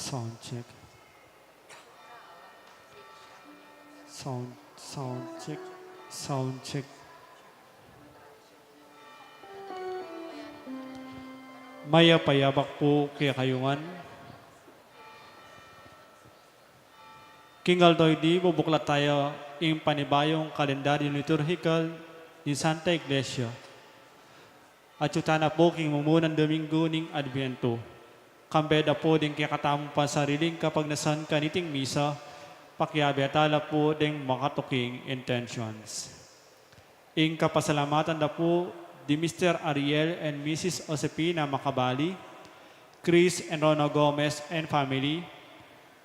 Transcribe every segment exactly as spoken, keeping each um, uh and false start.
Sound check. Sound, sound check. Sound check. Mayap a yabak pu kekayu ngan. King aldo ini, bubuklat taya ing panibayung kalendaryung liturhikal ning Santa Iglesia. Atyu tana pu king mumunang Domingo ning Adbyento. Kambe da pu ding kekatamung pansariling kapagnasan kaniting misa, pakiabe tala pu ding makatuking intentions. Ing kapasalamatan da pu di Mister Ariel and Missus Josefina Macabali, Chris and Rona Gomez and family,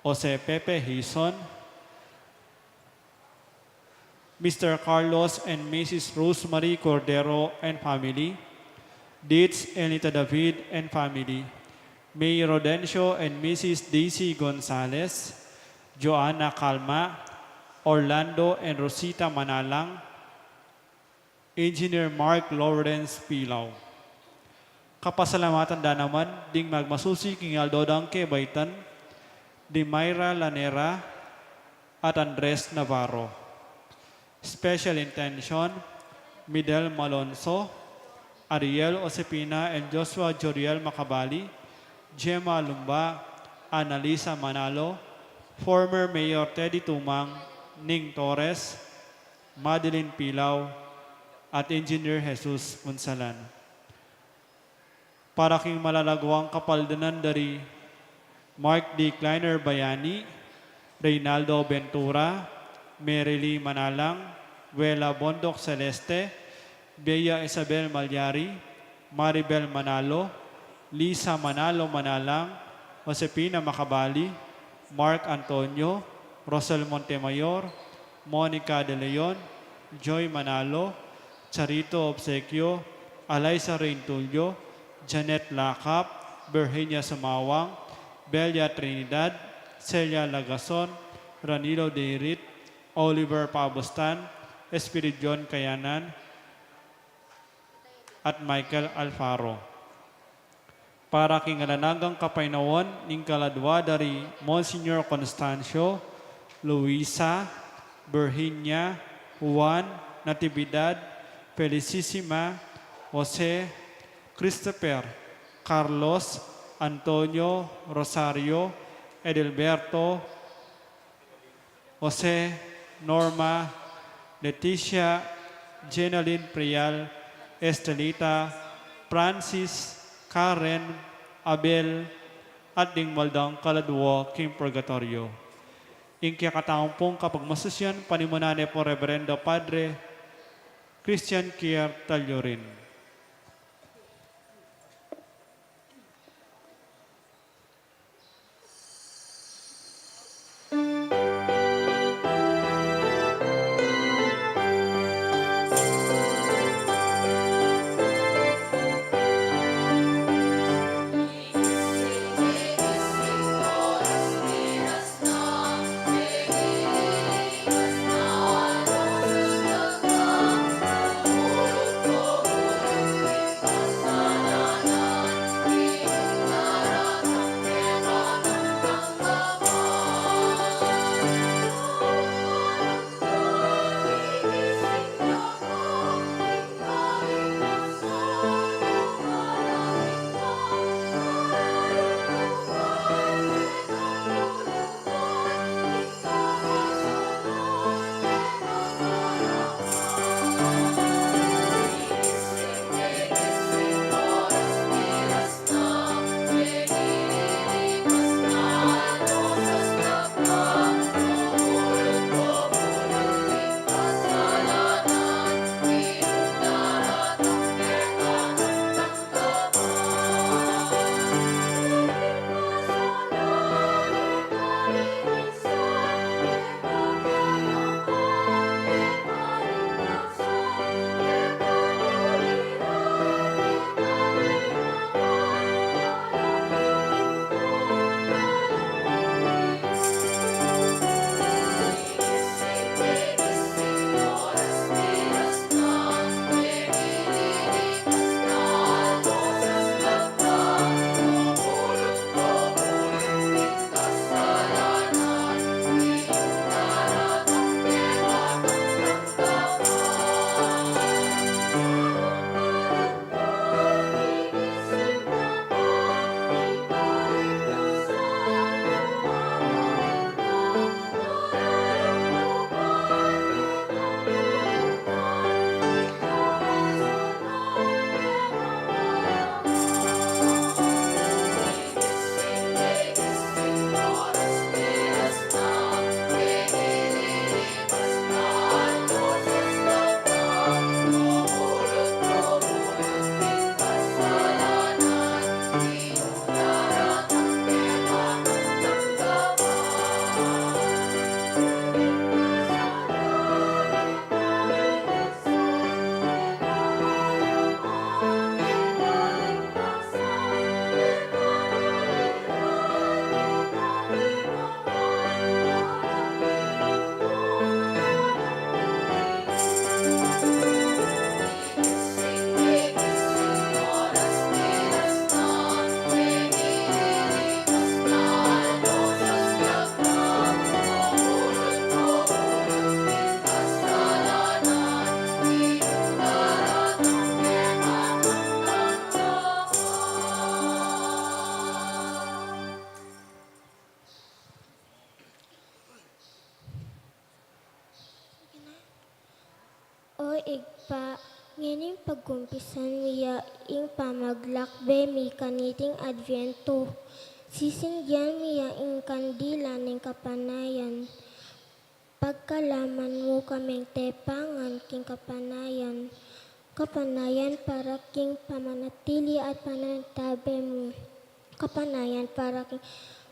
Jose Pepe Hizon, Mister Carlos and Missus Rosemary Cordero and family, Dietz and Nita David and family, May Rodencio and Missus Daisy Gonzalez, Joanna Calma, Orlando and Rosita Manalang, Engineer Mark Lawrence Pilaw. Kapasalamatan da naman ding magmasusi king aldo dang kebaitan, di Myra Lanera at Andres Navarro. Special intention, Midel Malonzo, Ariel Josefina and Joshua Joriel Macabali, Gemma Lumba, Annalisa Manalo, former Mayor Teddy Tumang, Ning Torres, Madeline Pilaw, at Engineer Jesus Punsalan. Para king malalaguang kapaldanan da ri Mark D. Kleiner Bayani, Reynaldo Ventura, Mary Lee Manalang, Wela Bondoc Celeste, Bea Isabel Malyari, Maribel Manalo, Lisa Manalo Manalang, Josefina Macabali, Mark Antonio, Rosel Montemayor, Monica De Leon, Joy Manalo, Charito Obsequio, Alaisa Reintulio, Janet Lacap, Virginia Sumawang, Belia Trinidad, Celia Lagason, Ranilo Deirit, Oliver Pabustan, Espiridion Kayanan, at Michael Alfaro. Para king alang anggang kapaynawan ning kaladua da ri Monsignor Constancio, Luisa, Virginia, Juan, Natividad, Felicissima, Jose, Christopher, Carlos, Antonio, Rosario, Edelberto, Jose, Norma, Leticia, Jenaline Prial, Estelita, Francis, Karen, Abel, at ding mal dang kaladua king purgatoryo. Ing kekatamung kapagmasusian, panimunan ne pu Reverendo Padre Christian Kier Tallurin. O Ibpa, ngening pagkumpisan mi ya ing pamaglakbe mi kaniting Adviento, sisindyan mi ya ing kandila ning kapanayan. Pagkalaman mu kaming tepangan king kapanayan, kapanayan para king pamanatili at panantabe mu, kapanayan para king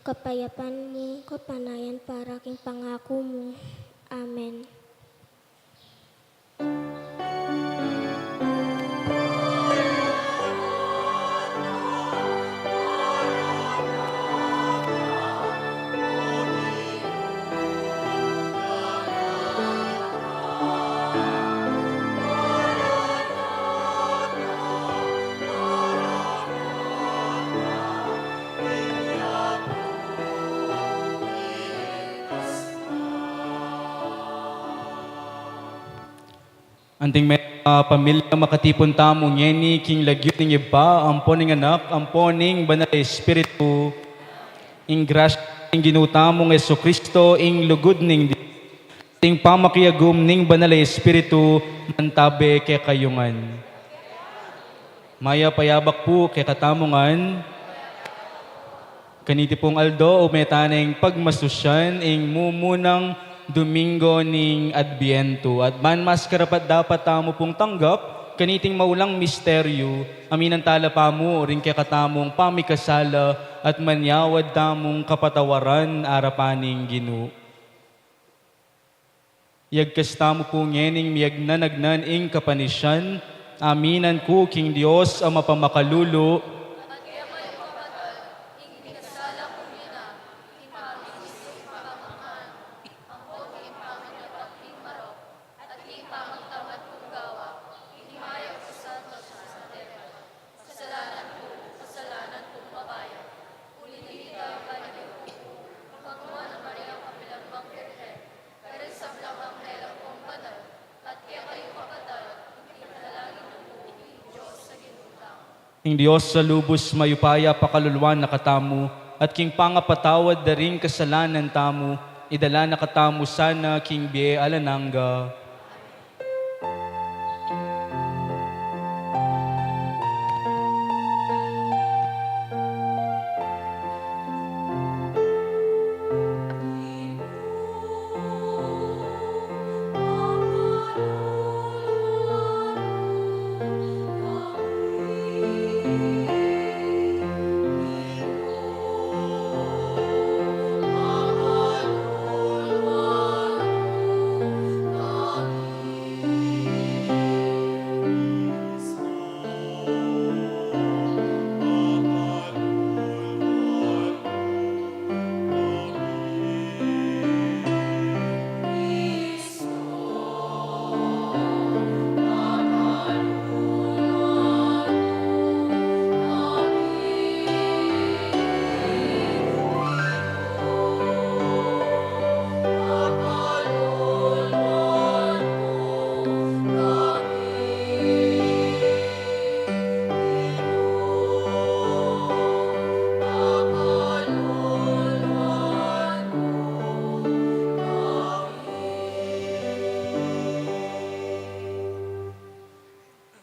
kapayapan mu, kapanayan para king pangaku mu. Amen. Anting me-, ah, pamilya, makatipun tamu ngeni king lagyu ning Ibpa, ampo ning Anak, ampo ning Banal a Espiritu. Ing grasya ning Ginu tamung Jesucristo, ing lugud ning Dios, ing pamakiagum ning Banal a Espiritu, mantabe kekayu ngan. Mayap a yabak pu kekatamu ngan. Kaniti pung aldo, ume taneng pagmasusyan ing mumunang Domingo ning Adbientu. At ban mas karapat-dapat tamu pung tanggap kaniting maulang misteryu, aminan tala pa mu ring kekatamung pamikasala at manyawad tamung kapatawaran arapan ning Ginu. Yagkas tamu pu ngening miyagnanagnan ing kapanisian, aminan ku king Dios a mapamakalulu. Kasalanan ku, kasalanan kung mabaya. Uli na ita, panagiw ku, Manuan a Maria, kapilan mang Birhen, karing sablang anghel ampong banal, at kekayu kapatad, ipanalangin yu ku king Dios a Ginu tamu. Ing Dios a lubus mayupaya pakaluluan na katamu, at king pangapatawad da ring kasalanan tamu, idala na katamu sana king bie alang angga.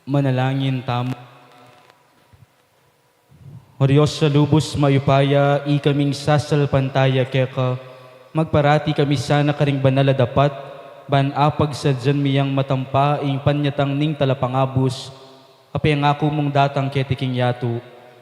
Manalangin tamu. O Dios a lubus mayupaya, ikaming sasalpantaya keka, magparati kami sana karing banal a dapat, ban apagsadyan mi yang matampa ing panyatang ning Talapangabus, a pengaku mung datang keti king yatu.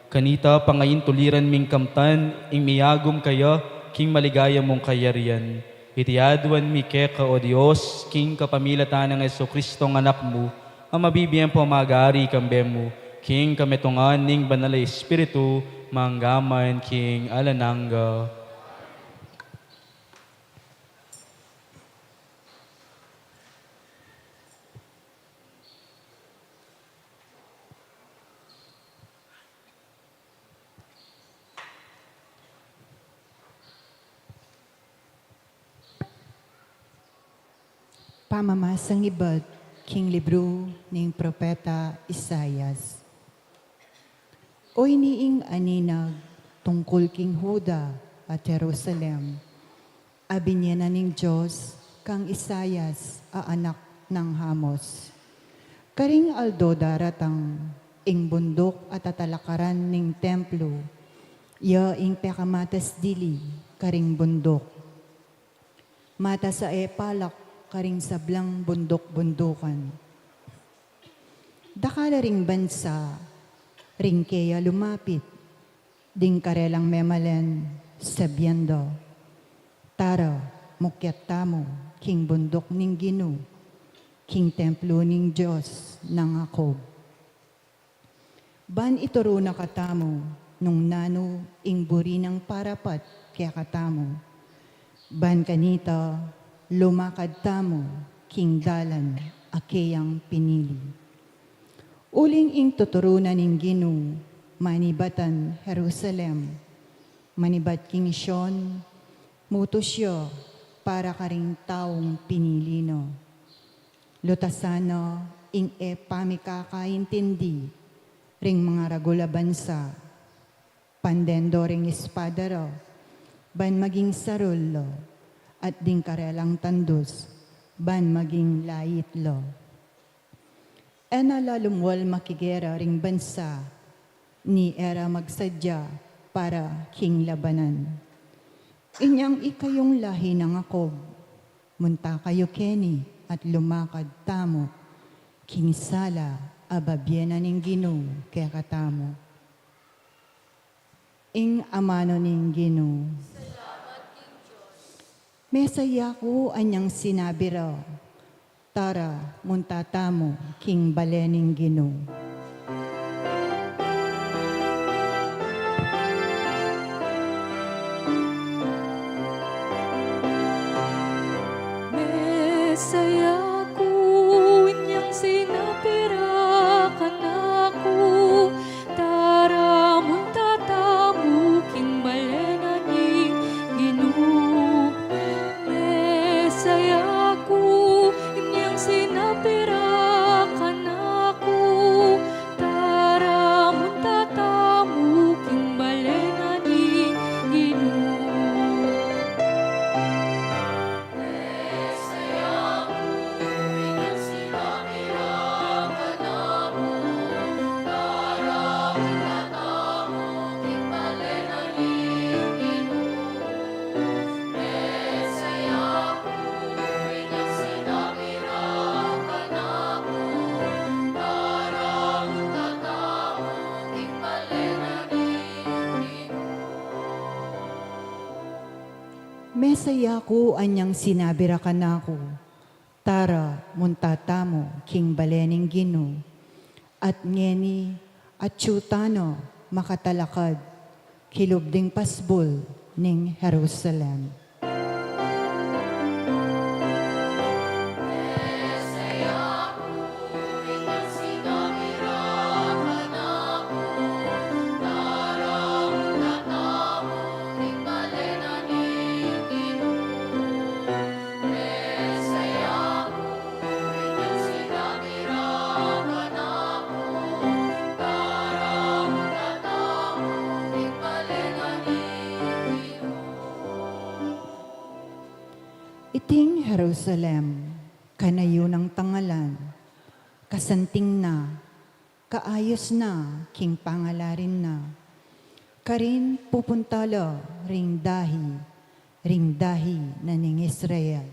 Kanita pangaintuliran ming kamtan ing miyagum kaya king maligaya mung kayarian. Iti aduan mi keka, O Dios, king kapamilatan nang Jesucristo a Anak mu, a mabibie ampong magari kambe mu, king kametungan ning Banal a Espiritu, mangga man king alang angga. Pamamasang ibat king libru ning propeta Isaias. Oyni ing aninag tungkul king Juda at Jerusalem a binye na ning Dios kang Isaias a anak nang Amoz. Karing aldo daratang, ing bunduk a tatalakaran ning templo, ya ing pekamatas dili karing bunduk. Matas a e palak karing sablang bunduk-bundukan. Dakal a ring bansa ring keya lumapit, ding karelang memalen, sabian da, "Tara, mukyat tamu king bunduk ning Ginu, king templo ning Dios nang Jacob. Ban ituru na katamu nung nanu ing buri nang parapat kekatamu. Ban kanita, lumakad tamu king dalan a keyang pinili." Uling ing tuturu na ning Ginu manibatan Jerusalem, manibat king Sion, mutus ya para karing taung pinili na. Lutasan na ing e pamikakaintindi ring mangaragul a bansa. Panden do ring espada ra ban maging sarul la, at ding karelang tandus ban maging lait la. E na la lumual makigera ring bansa, ni e ra magsadya para king labanan. Inyang ikayung lahi nang Jacob, munta kayu keni at lumakad tamu king sala a babie na ning Ginu kekatamu. Ing amanu ning Ginu. Mesa yaku anyang sinabi ra, "Tara, munta tamu king bale ning Ginu." Mesa yaku anyang sinabi ra kanaku, "Tara, munta tamu king bale na ning Ginu." Mesa yaku anyang sinabi ra kanaku, "Tara, munta tamu king bale na ning Ginu." Mesa yaku anyang sinabi ra kanaku, "Tara, munta tamu king bale ning Ginu." At ngeni, atyu tana makatalakad kilub ding pasbul ning Jerusalem. Iting Jerusalem, kanayu nang tangalan, kasanting na, kaayus na king pangalarin na, karin pupunta la ring dahi, ring dahi na ning Israel.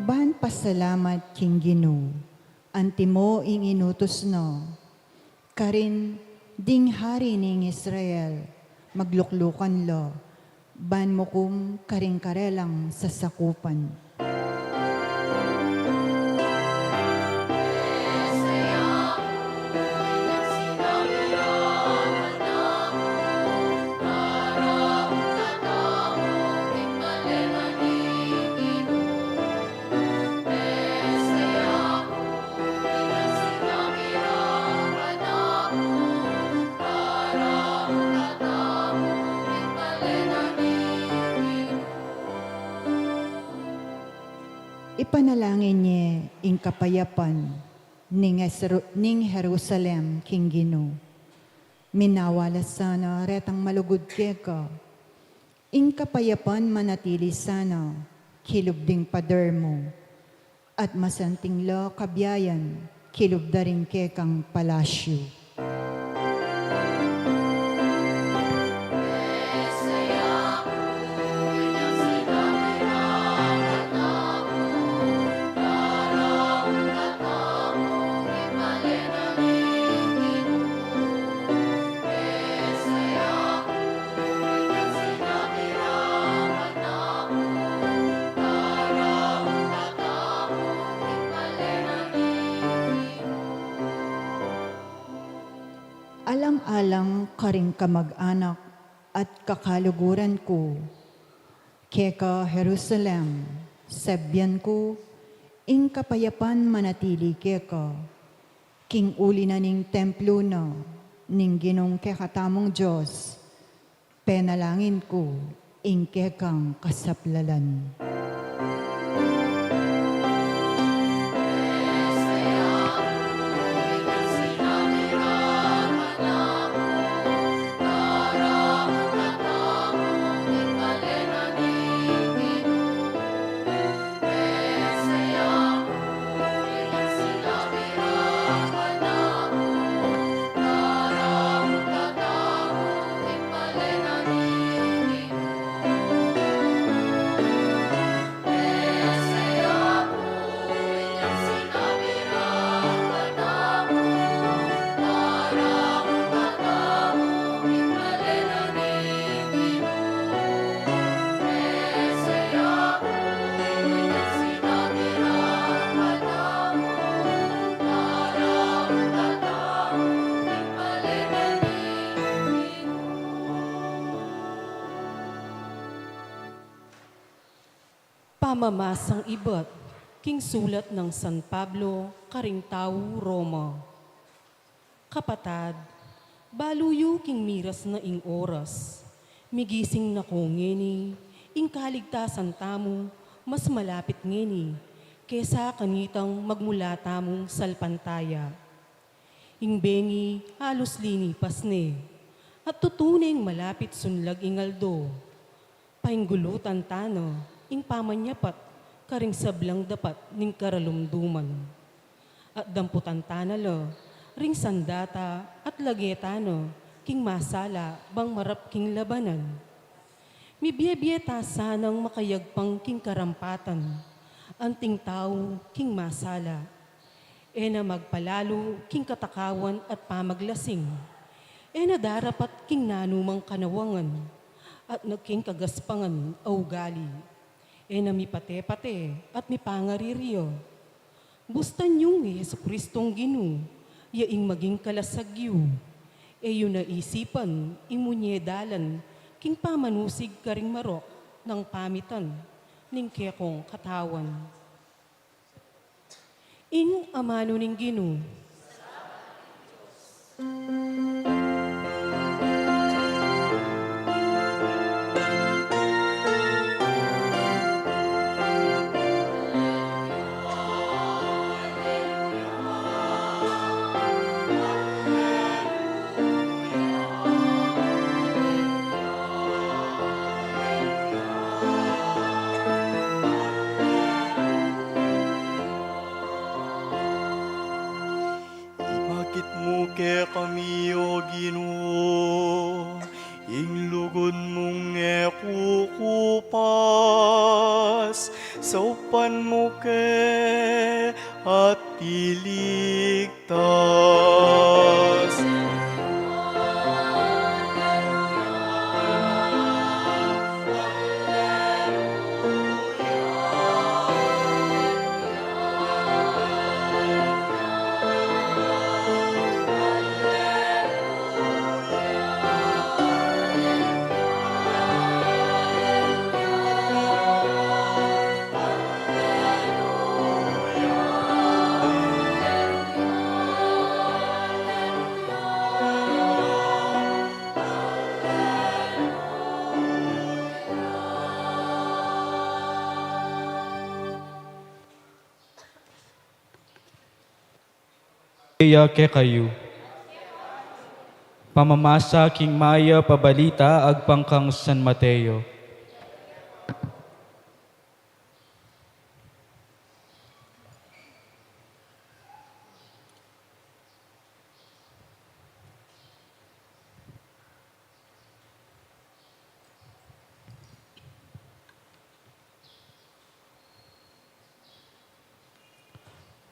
Ban pasalamat king Ginu, antimo ing inutus na, karin ding hari ning Israel, magluklukan la, ban mukum karing karelang sasakupan. Ipanalangin ye ing kapayapan ning Jeru-, ning Jerusalem king Ginu. Minawala sana retang malugud keka. Ing kapayapan manatili sana kilub ding pader mu, at masanting la kabiayan kilub da ring kekang palasyu. Alang-alang karing kamag-anak at kakaluguran ku keka Jerusalem, sabyan ku, ing kapayapan manatili keka. King uli na ning templu na ning Ginung kekatamung Dios, penalangin ku ing kekang kasaplalan. Pamamasang ibat king sulat nang San Pablo karing tau Roma. Kapatad, balu yu king miras na ing oras. Migising na ko ngeni, ing kaligtasan tamu mas malapit ngeni kesa kanitang magmula tamung salpantaya. Ing bengi alus linipas ne, at tutu neng malapit sunlag ing aldo. Painggulutan ta na ing pamanyapat karing sablang dapat ning karalumduman. At damputan ta na la ring sandata at lage ta na king masala bang marap king labanan. Mibie-bie ta sanang makayagpang king karampatan, anting tau king masala. E na magpalalu king katakawan at pamaglasing. E na darapat king nanumang kanawangan, at nagking kagaspangan a ugali. E na mipate-pate at mipangarirya. Bustan yung i Jesucristong Ginu, ya ing maging kalasag yu. E yu na isipan ing munye dalan king pamanusig karing marok nang pamitan ning kekong katawan. Ing amanu ning Ginu. Ipakit mu kekami, O Ginu, ing lugud mung e kukupas, saupan mu ke at iligtas. Iya kekayu. Pamamasa king mayap a balita agpang kang San Mateo.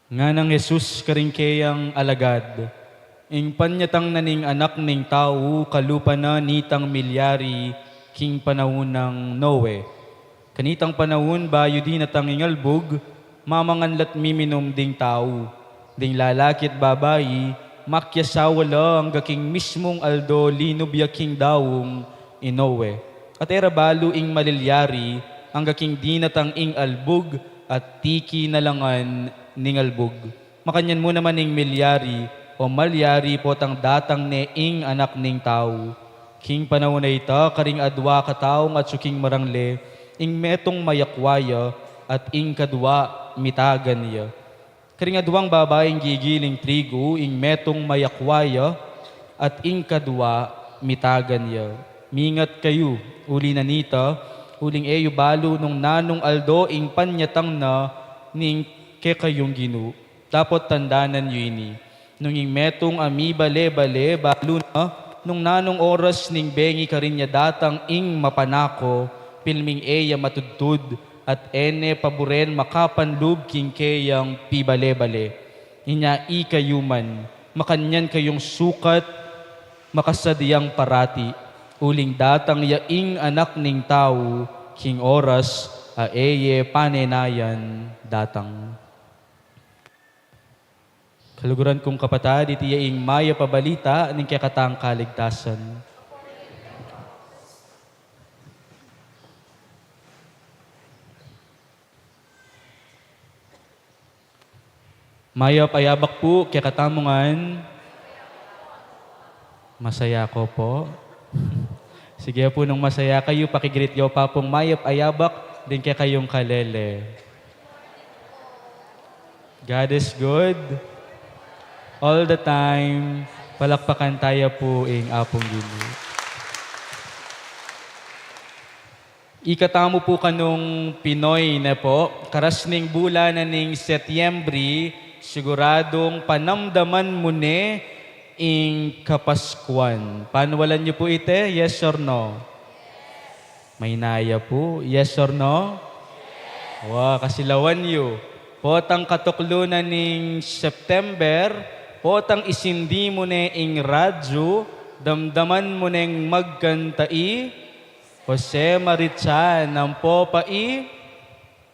Ngana nang Jesus karing keyang alagad, ing panyatang na ning Anak ning Tau kalupa na nitang milyari king panaun nang Noe. Kanitang panaun bayu dinatang ing albug, mamangan la't miminum ding tau. Ding lalaki't babai, makiasawa la angga king mismung aldo linub ya king daung i Noe. At e ra balu ing malilyari angga king dinatang ing albug at tiki na la ngan ning albug. Makanyan mu naman ing milyari o malyari potang datang ne ing Anak ning Tau. King panaun a ita, karing adua kataung atsu king marangle, ing metung mayakwa ya, at ing kadua mitagan ya. Karing aduang babaing gigiling trigu, ing metung mayakwa ya, at ing kadua mitagan ya. Mingat kayu, uli na nita, uling e yu balu nung nanung aldo ing panyatang na ning kekayung Ginu. Dapot tandanan yu ini, nung ing metung a mibale-bale, balu na, nung nanung oras ning bengi karin ya datang ing mapanako, pilming e ya matudtud, at e ne paburen makapanlub king keyang pibale-bale. Inya ikayu man, makanyan kayung sukat, makasadyang parati, uling datang ya ing Anak ning Tau, king oras a e ye panenayan datang. Kaluguran kung kapatad, iti ya ing mayap a balita ning kekatang kaligtasan. Mayap a yabak pu kekatamu ngan. Masaya ko po. Sige pu, nung masaya kayu, paki-greet yu pa pung mayap a yabak ding kekayung kalele. God is good. All the time. Palakpakan taya pu ing Apung Ginu. Ikatamu pu kanung Pinoy ne po, karas ning bulan na ning Setyembre, siguradung panamdaman mu ne ing Kapaskuan. Panualan yu pu ite, yes or no? Mahinaya pu, yes or no? Wa, kasilawan yu. Potang katuklu na ning September, potang isindi mu ne ing radyu, damdaman mu neng magkanta i Jose Marichan, ampo pa i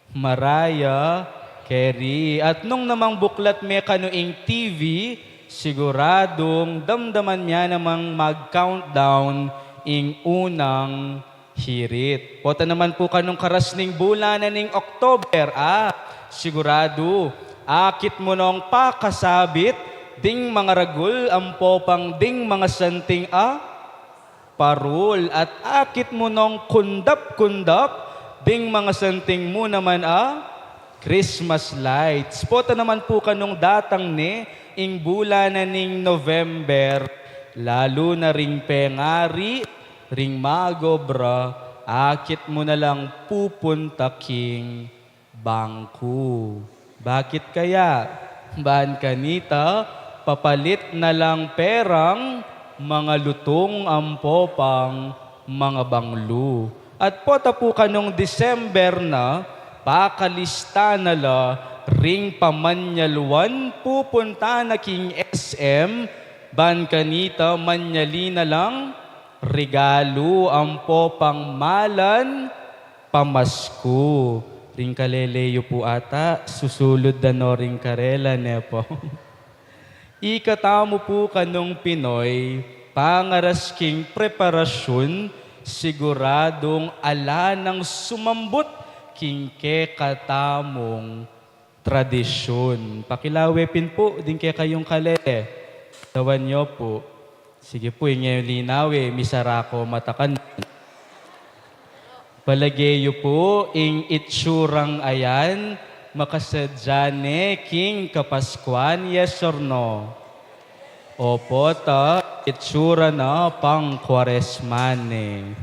Mariah Carey. At nung namang buklat me kanu ing T V, siguradung damdaman mya namang mag-countdown ing unang hirit. Pota naman pu kanung karas ning bulan na ning October, ah, siguradu, akit mu nong pakasabit ding mangaragul ampo pang ding mangasanting a parul, at akit mu nong kundap-kundap ding mangasanting mu naman a Christmas lights. Pota naman pu kanung datang ne ing bulan na ning November, lalu na ring pengari, ring mag-obra, akit mu na lang pupunta king bangku. Bakit kaya? Ban kanita, papalit na lang perang mangalutung ampo pang mangabanglu. At pota pu kanung December na, pakalista na la ring pamanyaluan pupunta na king S M, ban kanita manyali na lang regalu ampo pang malan pamasku. Ring kalele yu pu ata, susulud da no ring karela, ne po? Ikatamu pu kanung Pinoy, pangaras king preparasyun, siguradung ala nang sumambut king kekatamung tradisyun. Pakilawe pin pu ding kekayung kalele. Tawan yu pu. Sige pu, inge linawe, misara ko mata kan. Palage yu pu, ing itsurang ayan, makasadya ne king Kapaskuan, yes or no? Opo, ta itsura na pang Kwaresma ne.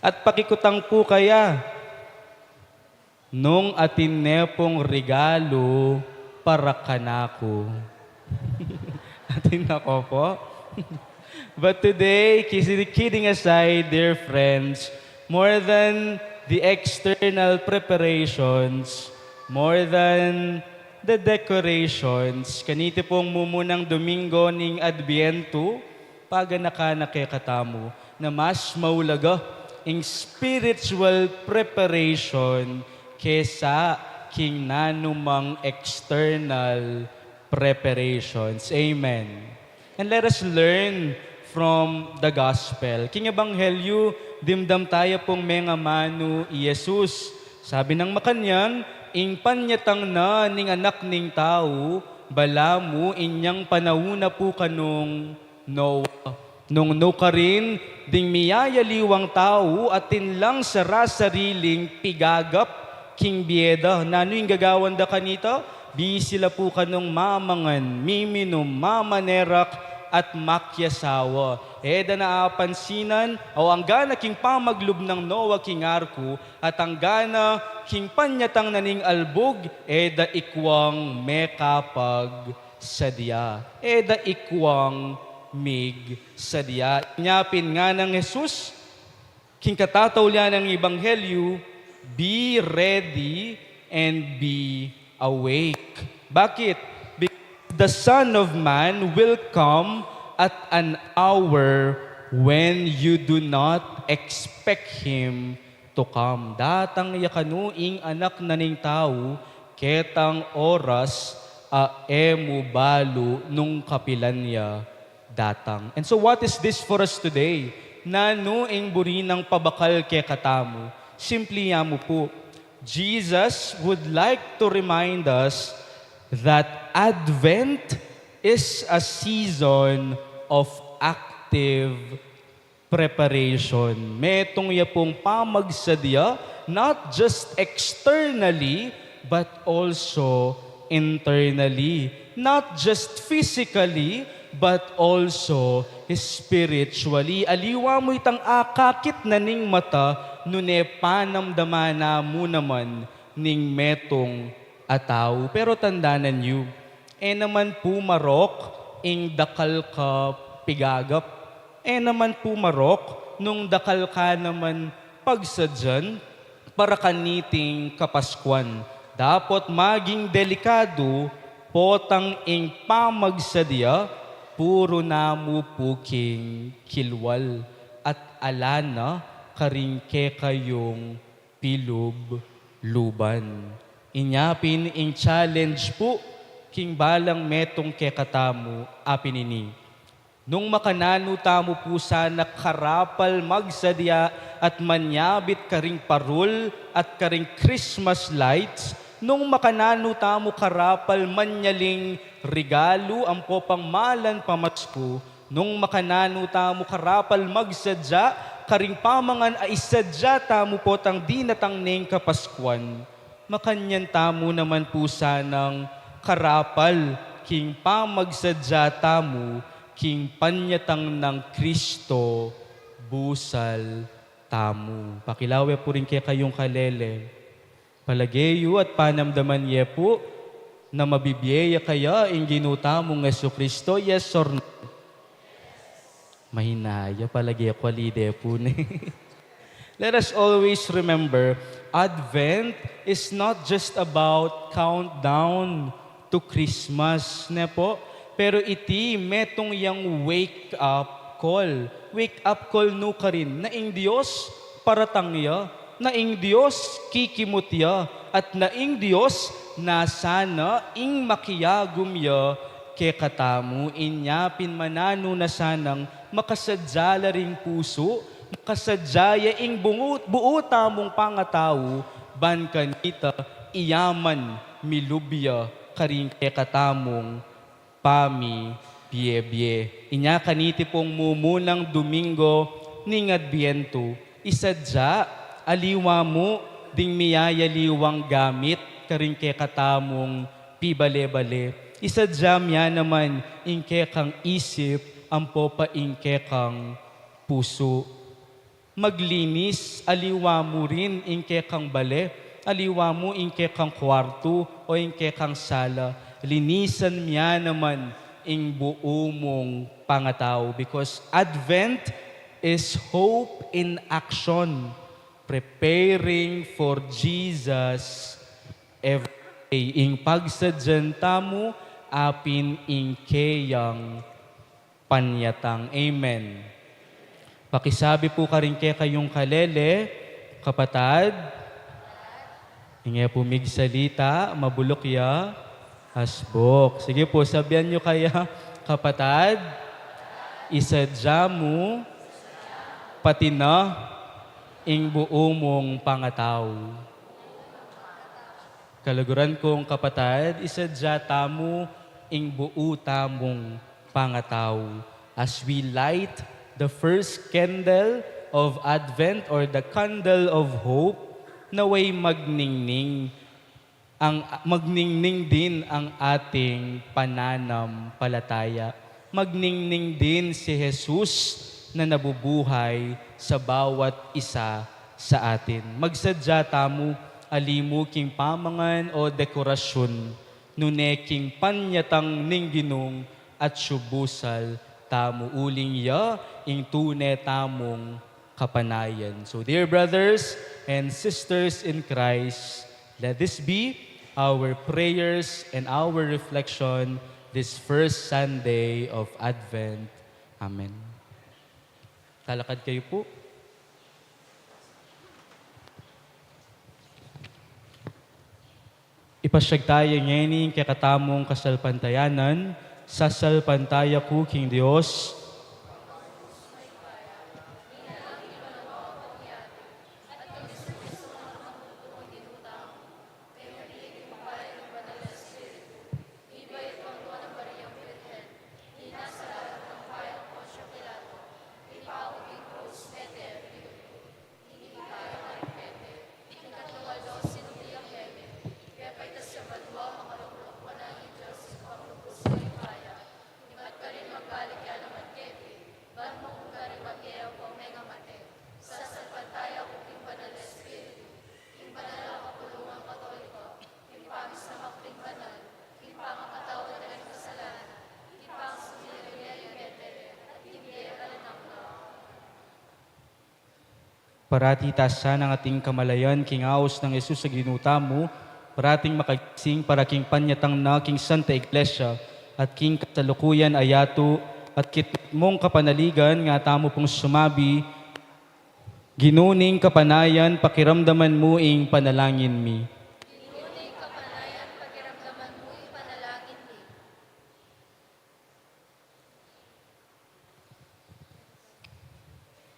At pakikutang pu kaya, nung atin ne pung regalu para kanaku. Atin na ko po. But today, kisi-, kidding aside, dear friends, more than the external preparations, more than the decorations, kaniti pung mumunang Domingo ning Adbientu, paganakan na kekatamu na mas maulaga ing spiritual preparation kesa king nanumang external preparations. Amen. And let us learn from the gospel. King ebanghelyu, dimdam taya pung mengamanu i Jesus. Sabi nang makanyan, ing panyatang na ning Anak ning Tau, balamu inyang panaun na pu kanung Noah. Nung nukarin, ding miyayaliwang tau atin lang sarasariling pigagap king bie da. Nanu ing gagawan da kanita? Bisi la pu kanung mamangan, miminum, mamanerak, at makiasawa. E da na apansinan, o anggana king pamaglub nang Noah king arku, at anggana king panyatang na ning albug, e da ikwang mekapagsadya. E da ikwang migsadya. Inya pin nganang Jesus, king katataulian nang ebanghelyu, "Be ready and be awake." Bakit? Because the Son of Man will come at an hour when you do not expect him to come. Datang ya kanu ing Anak na ning Tau, ketang oras a e mu balu nung kapilan ya datang. And so what is this for us today? Nanu ing buri nang pabakal kekatamu? Simpli ya mu pu. Jesus would like to remind us that Advent is a season of active preparation. Metung ya pung pamagsadya, not just externally, but also internally. Not just physically, but also spiritually. Aliwa mu itang akakit na ning mata, nune panamdaman na mu naman ning metung a tau. Pero tandanan yu, e naman pu marok ing dakal ka pigagap. E naman pu marok nung dakal ka naman pagsadyan para kaniting Kapaskuan. Dapot maging delikadu potang ing pamagsadya, puru na mu pu king kilwal at ala na karing kekayung pilub-luban. Inya pin ing challenge pu king balang metung kekatamu a pin ini. Nung makananu tamu pu sana karapal magsadya at manyabit karing parul at karing Christmas lights, nung makananu tamu karapal manyaling regalu ampo pang malan pamasku, nung makananu tamu karapal magsadya karing pamangan a isadya tamu potang dinatang neng Kapaskuan, makanyan tamu naman pu sanang karapal king pamagsadya tamu king panyatang nang Kristo busal tamu. Pakilawe pu ring kekayung kalele. Palage yu at panamdaman ye pu na mabibie ya kaya ing Ginu tamung Jesucristo? Yes or no? Mahina ya, palage ku alide pu ne. Let us always remember, Advent is not just about countdown to Christmas, ne po? Pero iti metung yang wake up call. Wake up call nukarin? Na ing Dios paratang ya, na ing Dios kikimut ya, at na ing Dios nasa na ing makiagum ya kekatamu. Inya pin mananu na sanang makasadya la ring pusu, makasadya ya ing bungu-, buu tamung pangatau, ban kanita iyaman milub ya karing kekatamung pamibiebie. Inya kaniti pung mumunang Domingo ning Adbientu, isadya, aliwa mu ding miyayaliwang gamit karing kekatamung pibale-bale. Isadyam ya naman ing kekang isip ampo pa ing kekang pusu. Maglinis, aliwa mu rin ing kekang bale, aliwa mu ing kekang kuwartu o ing kekang sala. Linisan mu ya naman ing buu mung pangatau, because Advent is hope in action, preparing for Jesus every day. Ing pagsadyan tamu apin ing keyang panyatang. Amen. Pakisabi pu karing kekayung kalele, kapatad. Inge pu migsalita, mabuluk ya asbuk. Sige pu, sabian yu kaya, kapatad, isadya mu pati na ing buu mung pangatau. Kaluguran kung kapatad, isadya tamu ing buu tamung pangatau. As we light the first candle of Advent or the candle of hope, naway magningning ang, magningning din ang ating pananampalataya. Magningning din si Jesus na nabubuhay sa bawat isa sa atin. Magsadya tamu, ali mu king pamangan o dekorasyun, nune king panyatang ning Ginung atiu busal tamu, uling ya ing tune tamung kapanayan. So, dear brothers and sisters in Christ, let this be our prayers and our reflection this first Sunday of Advent. Amen. Talakad kayu pu. Ipasyag taya ngeni ing kekatamung kasalpantayanan. Sasalpantaya ku king Dios. Parati tasan ing ating kamalayan king aus nang Jesus a Ginu tamu, parating makagising para king panyatang na king Santa Iglesia, at king kasalukuyan a yatu, at kitmung kapanaligan, nga tamu pung sumabi, Ginu ning kapanayan, pakiramdaman mu ing panalangin mi.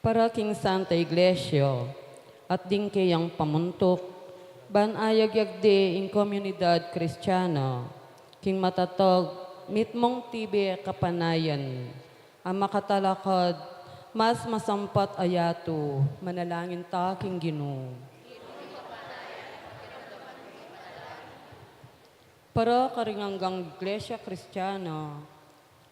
Para king Santa Iglesia, at ding keyang pamuntuk, ban ayagyag de ing komunidad Kristiana, king matatag, mitmung tibe kapanayan, a makatalakad, mas masampat a yatu, manalangin ta king Ginu. Para karing anggang Iglesia Kristiana,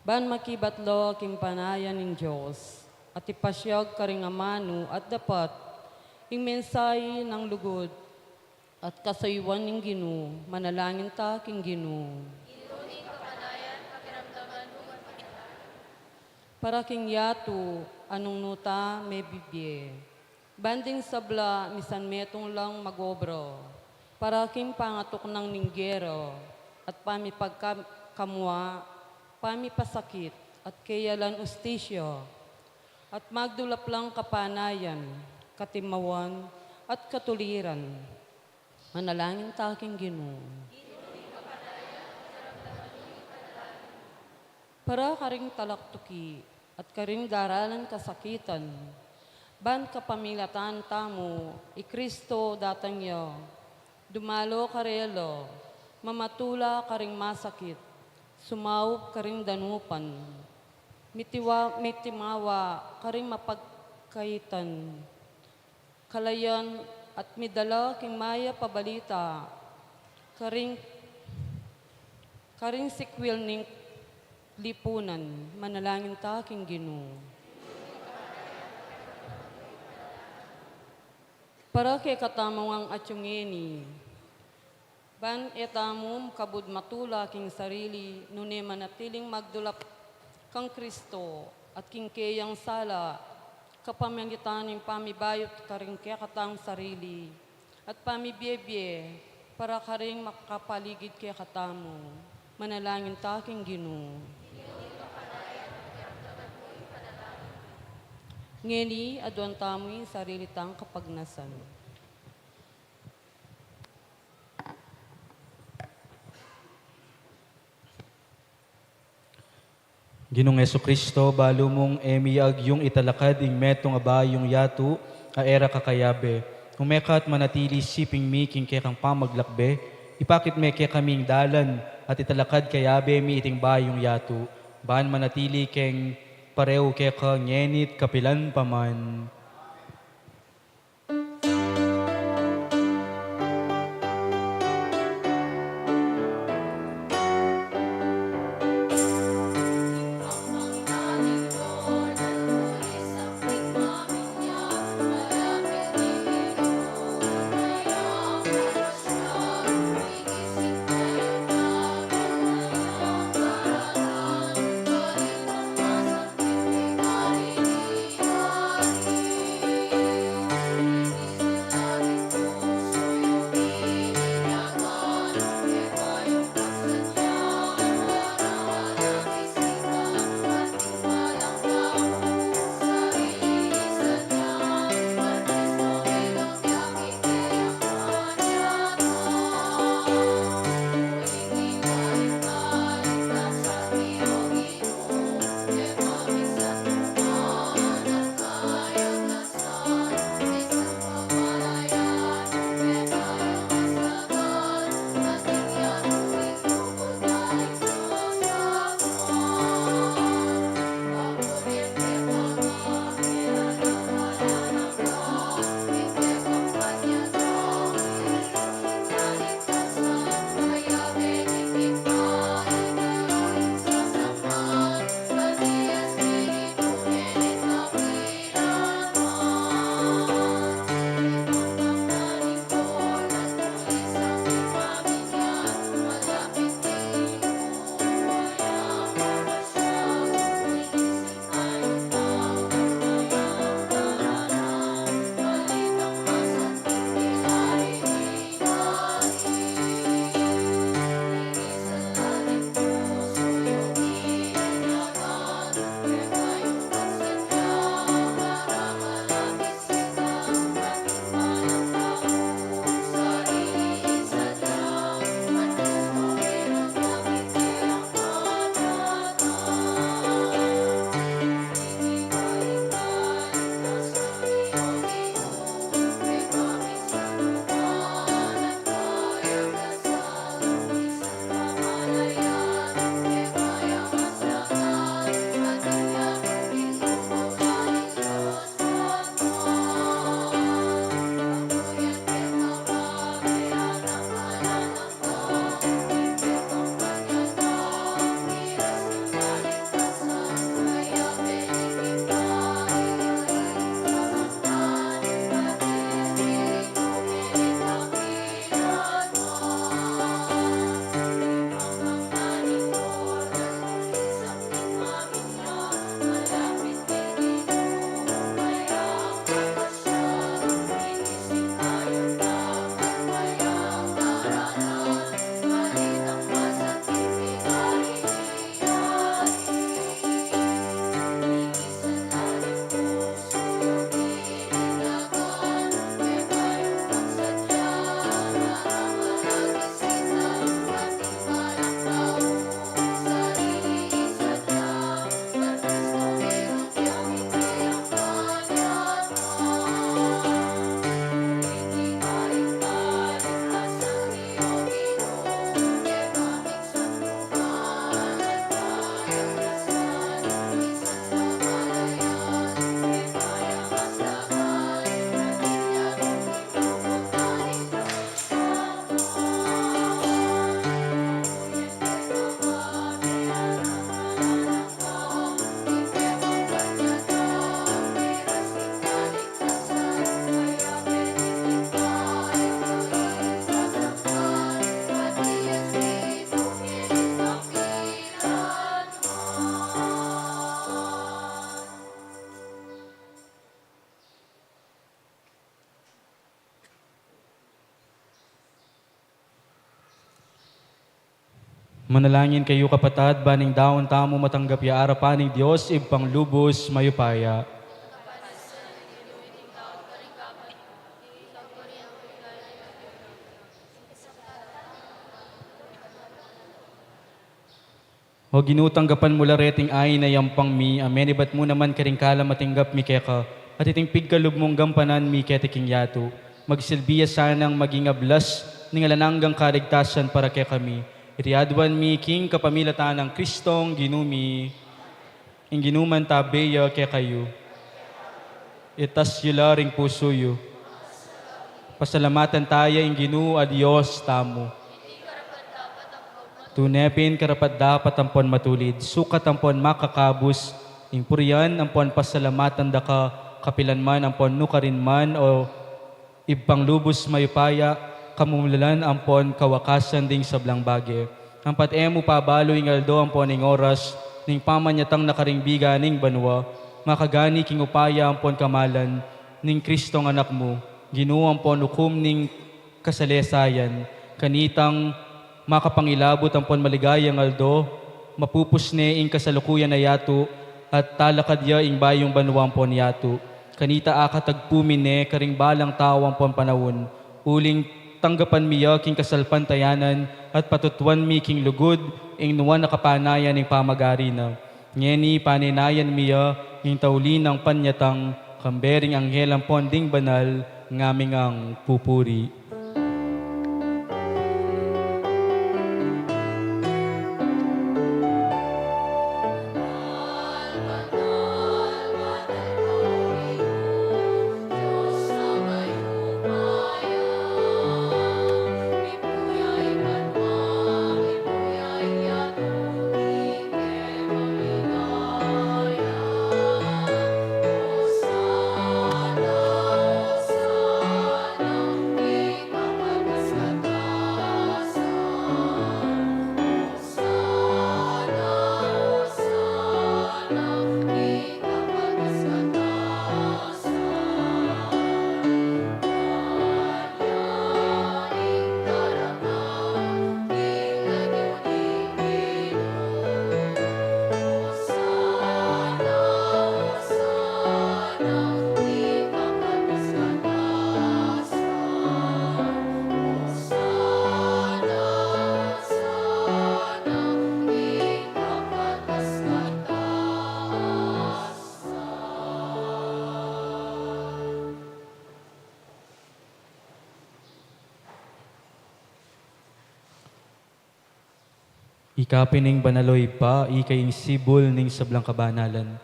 ban makibat la king panayan ning Dios, at ipasyag karing amanu at dapat, ing mensahe nang lugud, at kasuyuan ning Ginu, manalangin ta king Ginu. Para king yatu, a nung nu ta mebibie. Ban ding sabla misan metung lang mag-obra. Para king pangatuknang ning gera, at pamipagkamua, pamipasakit, at keyalan ustisya, at magdulap lang kapanayan, katimawan, at katuliran. Manalangin ta king Ginu. Para karing talaktuki at karing daralan kasakitan, ban kapamilatan tamu i Kristo datang ya, dumalo karela, mamatula karing masakit, sumaup karing danupan, mitiwa-, mitimawa karing mapagkaitan, kalayan at midala king mayap a balita, karing Karing sikwil ning lipunan, manalangin ta king Ginu. Para kekatamu ngan atyu ngeni, ban e tamu kabud matula king sarili, nune manatiling magdulap kang Kristo at king keyang sala, kapamilatan ning pamibayut karing kekatang sarili at pamibiebie para karing makapaligid kekatamu. Manalangin ta king Ginu. Ngeni, aduan tamu ing sarili tang kapagnasan. Ginung Jesucristo, balu mung e mi agyung italakad ing metung a bayung yatu a e ra kakayabe. Ume ka at manatili siping mi king kekang pamaglakbe, ipakit me kekami ing dalan at italakad kayabe mi iting bayung yatu, ban manatili keng pareu keka ngeni't kapilan pa man. Manalangin kayu, kapatad, ban ing daun tamu matanggap ya arapan ning Dios Ibpang lubus mayupaya. O Ginu, tanggapan mu la reting ain a yampang mi, a menibat mu naman karing kalam a tinggap mi keka, at iting pigkalub mung gampanan mi keti king yatu. Magsilbi ya sanang maging ablas ning alang anggang kaligtasan para kekami. Iti aduan mi king kapamilatan nang Kristong Ginu mi. Ing Ginu mantabe ya kekayu. Itas yu la ring pusu yu. Pasalamatan taya ing Ginu a Dios tamu. Tune pin karapat-dapat ampon matulid, sukat ampon makakabus, ing purian ampon pasalamatan da ka, kapilan man ampon nukarin man, o Ibpang lubus mayupaya, kamumulan ampon kawakasan ding sablang bage. Ampat e mu pabalu ing aldo ampon ing oras ning pamanyatang na karing biga ning banua, makagani king upaya ampon kamalan ning Kristong Anak mu, Ginu, ampon ukum ning kasalesayan, kanitang makapangilabut ampon maligayang aldo, mapupus ne ing kasalukuyan a yatu, at talakad ya ing bayung banua ampon yatu. Kanita akatagpu mi ne karing balang tau ampon panaun, uling tanggapan mi ya king kasalpantayanan, at patutuan mi king lugud ing nuan a kapanayan ning pamagari na. Ngeni panenayan mi ya ing tauli nang panyatang, kambe ring anghel ampon ding banal, ngaming pupuri. Ika pin ing banal, o Ibpa, ika ing sibul ning sablang kabanalan.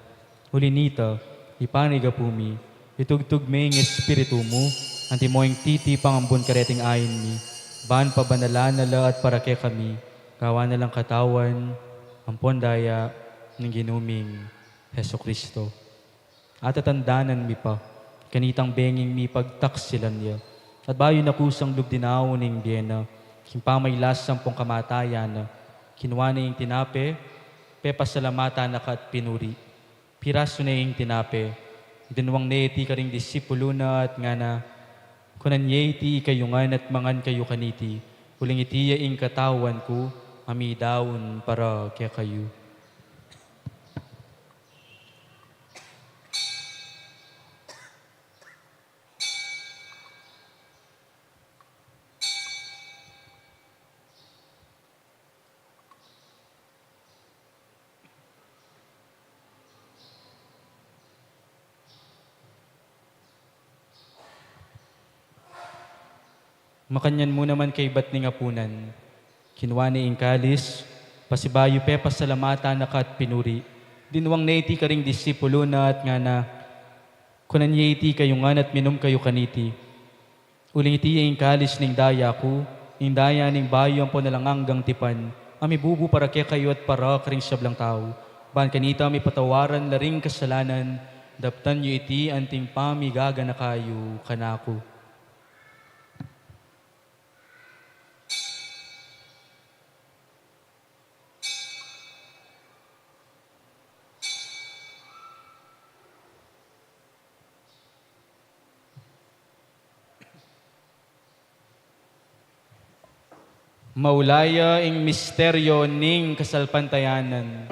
Uli nita, ipanyawad mi, itugtug me ing Espiritu mu, antimo ing titipang ambun kareting ain mi, ban pabanalan na la at para kekami, gawan na lang katawan ampon daya ning Ginu ming Jesucristo. Atatandanan mi pa, kanitang benging mi pagtaksilan ya. At bayu na kusang lub dinaun ing bie na, king pamailas ampong kamatayan na, kinua ne ing tinape, pepasalamatan na ka at pinuri. Pirasu ne ing tinape, dinwang ne iti karing disipulu na at ngana, kunan ye iti ikayu ngan at mangan kayu kaniti, uling iti ya ing katawan ku, a midaun para kekayu. Makanyan mu naman kaybat ning apunan, kinua ne ing kalis, pasibayu pepasalamatan na ka at pinuri, dinwang ne iti karing disipulu na at ngana, kunan ye iti ikayu ngan at minum kayu kaniti, uling iti ya ing kalis ning daya ku, ing daya ning bayu ampon alang anggang tipan, a mibubu para kekayu at para karing sablang tau, ban kanita mipatawaran la ring kasalanan. Daptan yu iti anting pamigaganaka yu kanaku. Maulaya ing misteryo ning kasalpantayanan.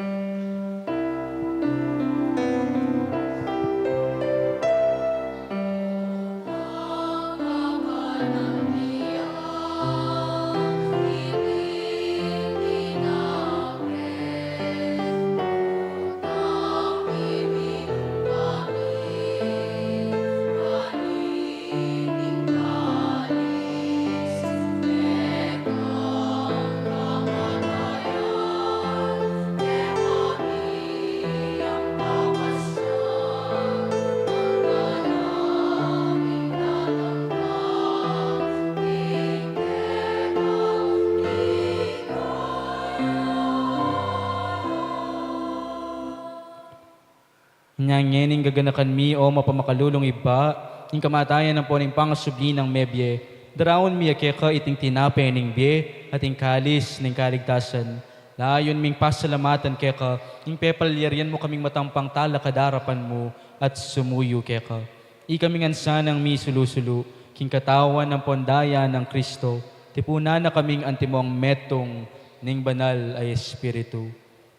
Inya ngening gaganakan mi, o mapamakalulung Ibpa, ing kamatayan ampon ing pangasubli nang mebie, daraun mi ya keka iting tinape ning bie at ing kalis ning kaligtasan. Layun ming pasalamatan keka ing pepalyarian mu kaming matampang talakad arapan mu at sumuyu keka. Ikami ngan sanang misulu-sulu king katawan ampon daya nang Kristo, tipunan na kaming antimong metung ning Banal a Espiritu.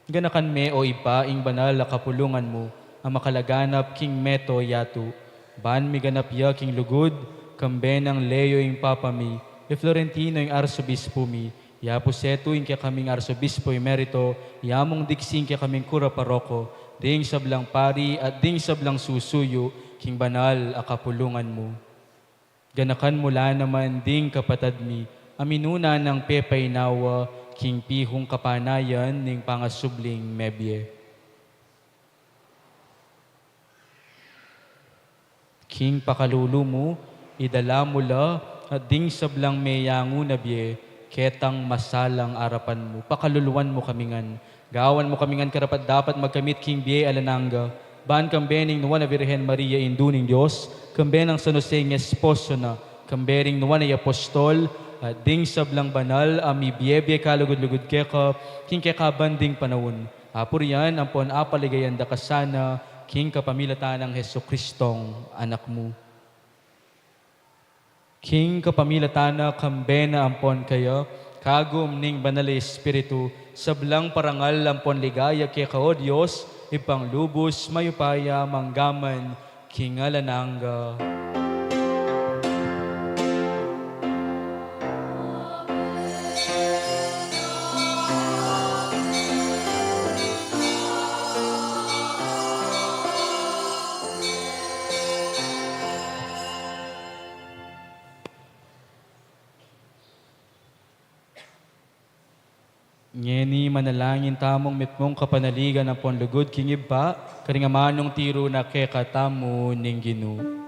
Ganakan me, o Ibpa, ing banal a kapulungan mu a makalaganap king mabilug a yatu, ban miganap ya king lugud, kambe nang Leo ing Papa mi, i Florentino ing Arsobispu mi, i Apu Setu ing kekaming Arsobispu Emerito, i Among Diksi ing kekaming Kura Paroko, ding sablang pari at ding sablang susuyu king banal a kapulungan mu. Ganakan mu la naman ding kapatad mi a minuna nang pepainawa king pihung kapanayan ning pangasubling mebie. King pakalulu mu, idala mu la at ding sablang meyangu na bie ketang masalang arapan mu. Pakaluluan mu kami ngan. Gawan mu kami ngan karapat-dapat magkamit king bie alang angga, ban kambe ning Nuan a Virgen Maria, Indu ning Dios, kambe nang San Jose ing esposo na, kambe ring nuan a apostol, at ding sablang banal a mibie-bie kalugud-lugud keka king kekabang ding panaun, apurian ampon apaligayan da ka sana king kapamilatan nang Jesucristong Anak mu. King kapamilatan na, kambe na ampon kaya, kagum ning Banal a Espiritu, sablang parangal ampon ligaya keka, o Dios, Ibpang lubus mayupaya, manggaman king alang angga. Ngeni manalangin tamung mitmung kapanaligan ampon lugud king Ibpa, karing amanung tiru na kekatamu ning Ginu.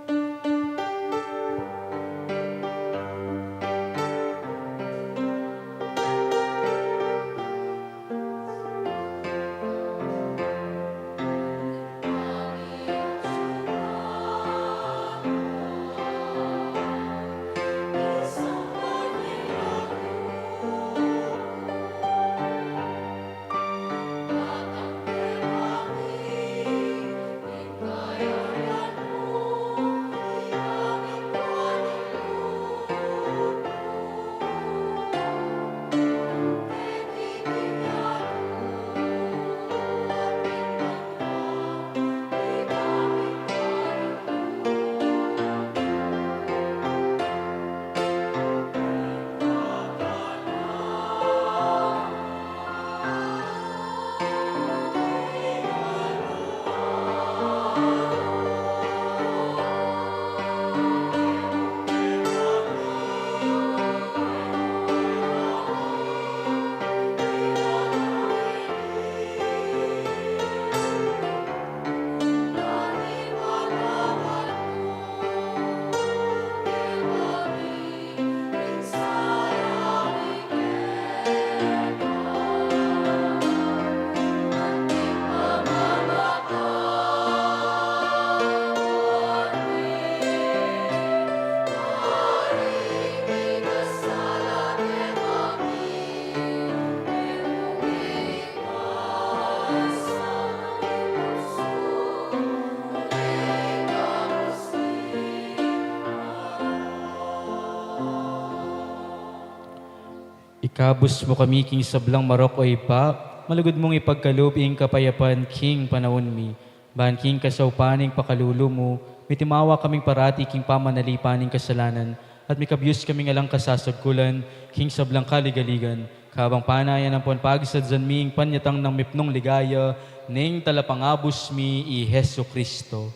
Ikabus mu kami king sablang marok, o Ibpa, malugud mung ipagkalub ing kapayapan king panaun mi. Ban king kasaupan ning pakalulu mu, mitimawa kaming parati king pamanalipan ning kasalanan, at mikabyus kaming alang kasasagkulan king sablang kaligaligan, kabang panayan ampon pagisadyan mi ing panyatang nang mipnung ligaya ning Talapangabus mi i Jesucristo.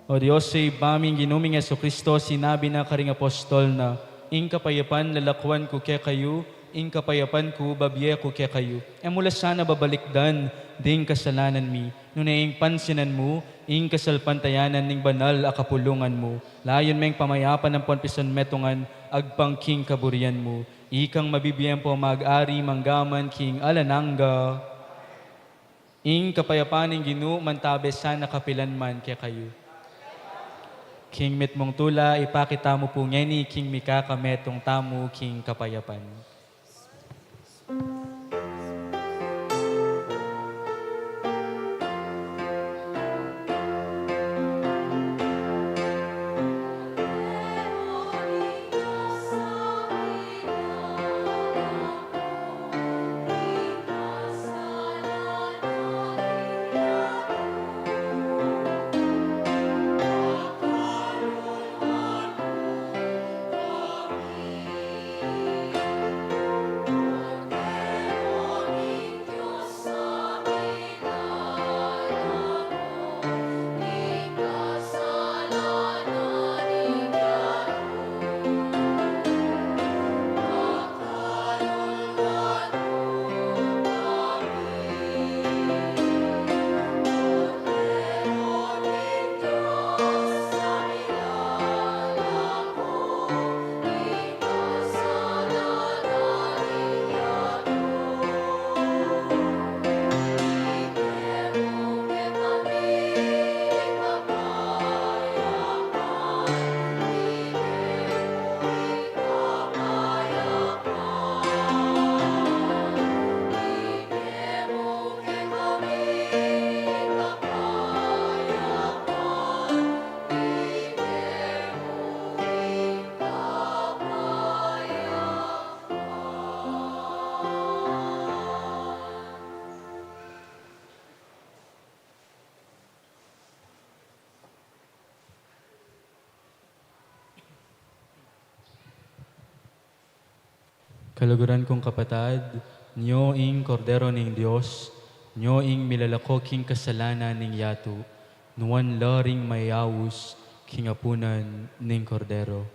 O Dios, Ibpa ming Ginu ming Jesucristo, sinabi na karing apostol na, "Ing kapayapan lalakuan ku kekayu, ing kapayapan ku babie ku kekayu." E mu la sana babalikdan ding kasalanan mi, nune ing pansinan mu ing kasalpantayanan ning banal a kapulungan mu. Layun meng pamayapan ampon pisanmetungan agpang king kaburian mu. Ikang mabibie ampon mag-ari manggaman king alang angga. Ing kapayapan ning Ginu mantabe sana kapilan man kekayu. King mitmung tula, ipakit tamu pu ngeni king mikakametung tamu king kapayapan. Kaluguran kung kapatad, nyo ing Kordero ning Dios, nyo ing milalako king kasalanan ning yatu. Nuan la ring mayaus king apunan ning Kordero.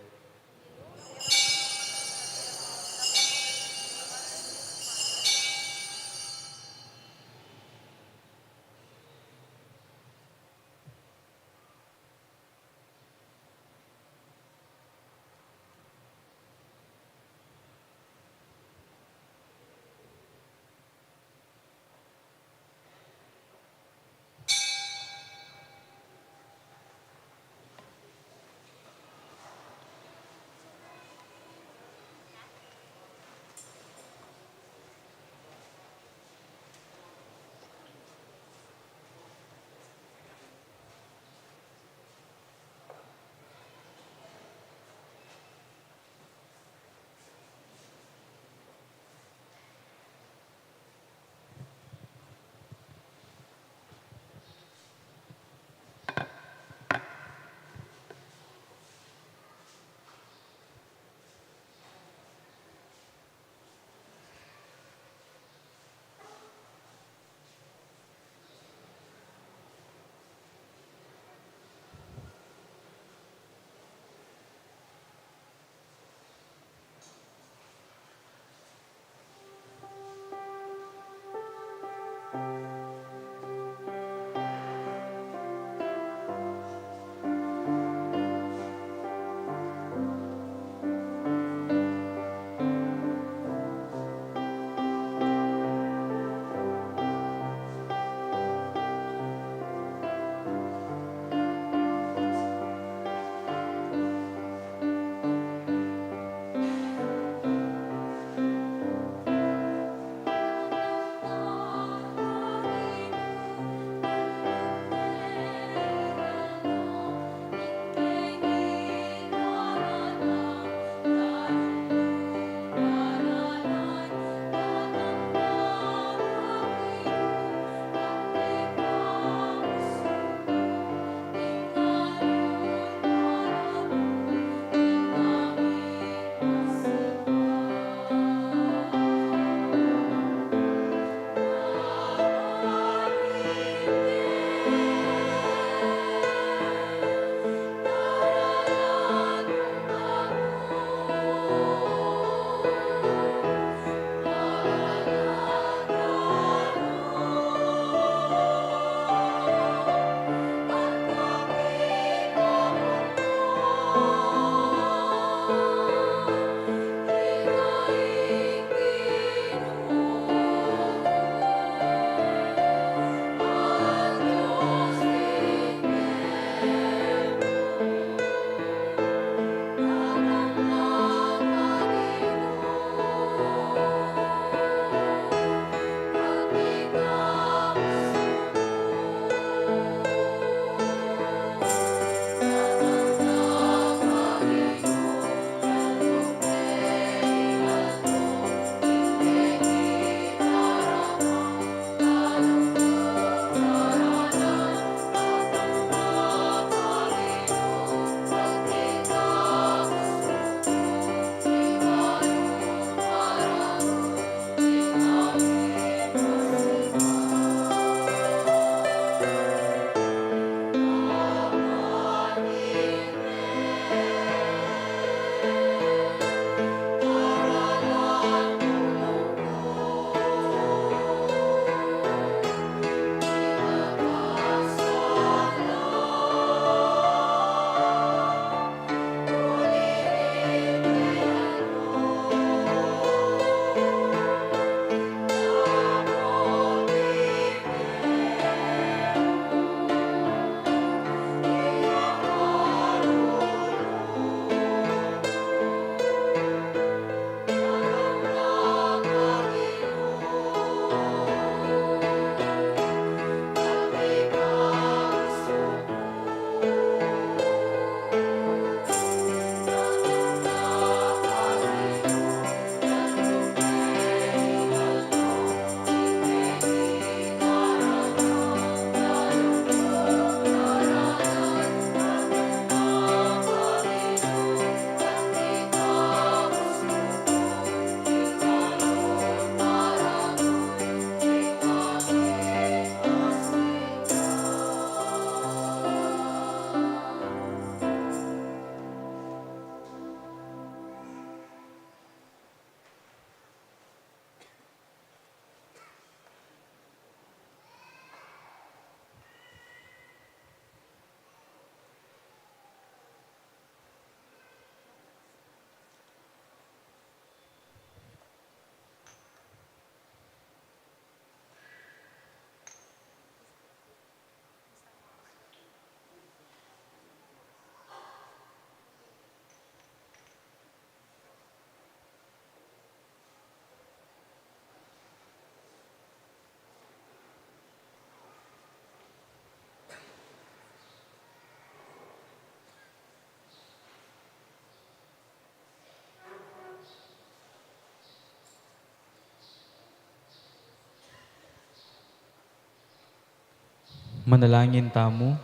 Manalangin tamu.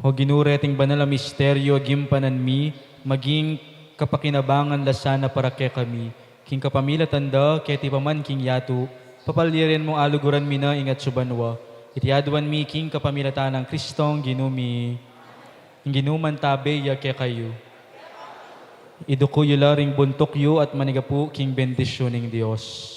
O Ginu, reting banal a misteryo a gimpanan mi, maging kapakinabangan la sana para kekami, king kapamilatan da, keti pa man king yatu, papalyarin mung aluguran mi na ing atsu banua. Iti aduan mi king kapamilatan nang Kristong Ginu mi. Ing Ginu mantabe ya kekayu. Iduku yu la ring buntuk yu at manigapu king bendisyun ning Dios.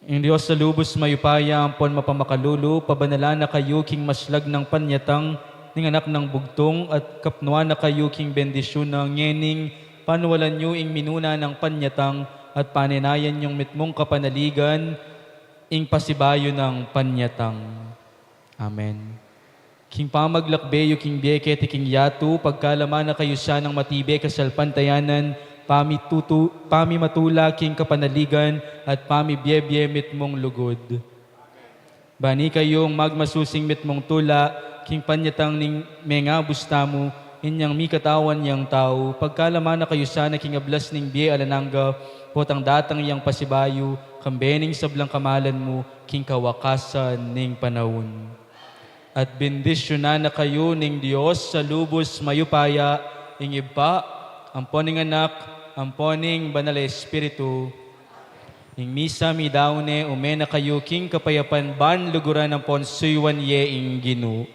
Ing Dios a lubus mayupaya ampon mapamakalulu, pabanalan na kayu king maslag nang panyatang ning Anak nang Bugtung, at kapnuan na kayu king bendisyun na ngening panualan yu ing minuna nang panyatang, at panenayan yung mitmung kapanaligan ing pasibayu nang panyatang. Amen. King pamaglakbe yu king bie keti king yatu, pagkalaman na kayu sanang matibe kasalpantayanan, pamitutu-, pamimatula king kapanaligan, at pamibiebie mitmung lugud. Bani kayung magmasusing mitmung tula, king panyatang ning mengabus tamu, inyang mikatawan yang tau, pagkalaman na kayu sana king ablas ning bie alang angga, potang datang yang pasibayu, kambe ning sablang kamalan mu, king kawakasan ning panaun. At bendisyunan na kayu ning Dios a lubus mayupaya, ing Ibpa, ampon ing Anak, ampon ing Banal a Espiritu. Ing misa midaun ne, ume na kayu king kapayapan ban luguran ampon suyuan ye ing Ginu.